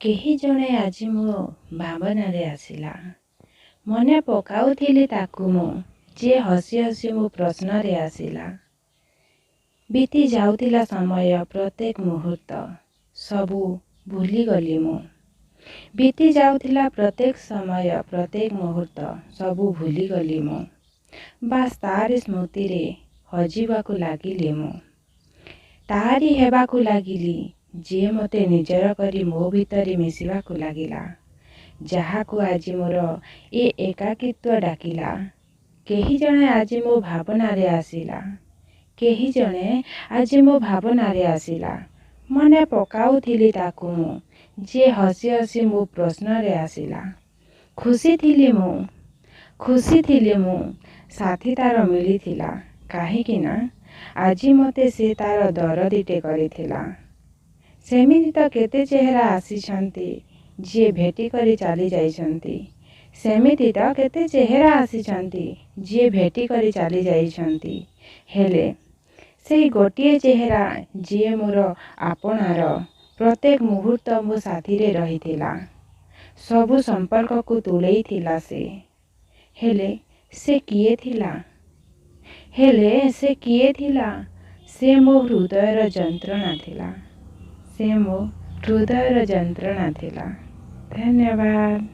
କେହି ଜଣେ ଆଜି ମୋ ଭାବନାରେ ଆସିଲା। ମନେ ପକାଉଥିଲି ତାକୁ ମୁଁ, ଯିଏ ହସି ହସି ମୋ ପ୍ରଶ୍ନରେ ଆସିଲା। ବିତି ଯାଉଥିଲା ସମୟ ପ୍ରତ୍ୟେକ ମୁହୂର୍ତ୍ତ, ସବୁ ଭୁଲିଗଲି ମୁଁ। ବିତି ଯାଉଥିଲା ପ୍ରତ୍ୟେକ ସମୟ ପ୍ରତ୍ୟେକ ମୁହୂର୍ତ୍ତ, ସବୁ ଭୁଲିଗଲି ମୁଁ। ବାସ୍ ତାରି ସ୍ମୃତିରେ ହଜିବାକୁ ଲାଗିଲି ମୁଁ। ତାରି ହେବାକୁ ଲାଗିଲି, ଯିଏ ମୋତେ ନିଜର କରି ମୋ ଭିତରେ ମିଶିବାକୁ ଲାଗିଲା। ଯାହାକୁ ଆଜି ମୋର ଏ ଏକାକିତ୍ୱ ଡାକିଲା। କେହି ଜଣେ ଆଜି ମୋ ଭାବନାରେ ଆସିଲା। କେହି ଜଣେ ଆଜି ମୋ ଭାବନାରେ ଆସିଲା। ମନେ ପକାଉଥିଲି ତାକୁ ମୁଁ, ଯିଏ ହସି ହସି ମୋ ପ୍ରଶ୍ନରେ ଆସିଲା। ଖୁସି ଥିଲି ମୁଁ, ଖୁସି ଥିଲି ମୁଁ, ସାଥୀ ତାର ମିଳିଥିଲା। କାହିଁକି ନା ଆଜି ମୋତେ ସେ ତାର ଦରଦୀଟେ କରିଥିଲା। ସେମିତି ତ କେତେ ଚେହେରା ଆସିଛନ୍ତି, ଯିଏ ଭେଟି କରି ଚାଲି ଯାଇଛନ୍ତି। ସେମିତି ତ କେତେ ଚେହେରା ଆସିଛନ୍ତି, ଯିଏ ଭେଟି କରି ଚାଲି ଯାଇଛନ୍ତି। ହେଲେ ସେଇ ଗୋଟିଏ ଚେହେରା, ଯିଏ ମୋର ଆପଣାର, ପ୍ରତ୍ୟେକ ମୁହୂର୍ତ୍ତ ମୋ ସାଥିରେ ରହିଥିଲା। ସବୁ ସମ୍ପର୍କକୁ ତୁଳେଇଥିଲା ସେ। ହେଲେ ସେ କିଏ ଥିଲା? ହେଲେ ସେ କିଏ ଥିଲା? ସେ ମୋ ହୃଦୟର ଯନ୍ତ୍ରଣା ଥିଲା। ସେ ମୋ ହୃଦୟର ଯନ୍ତ୍ରଣା ଥିଲା। ଧନ୍ୟବାଦ।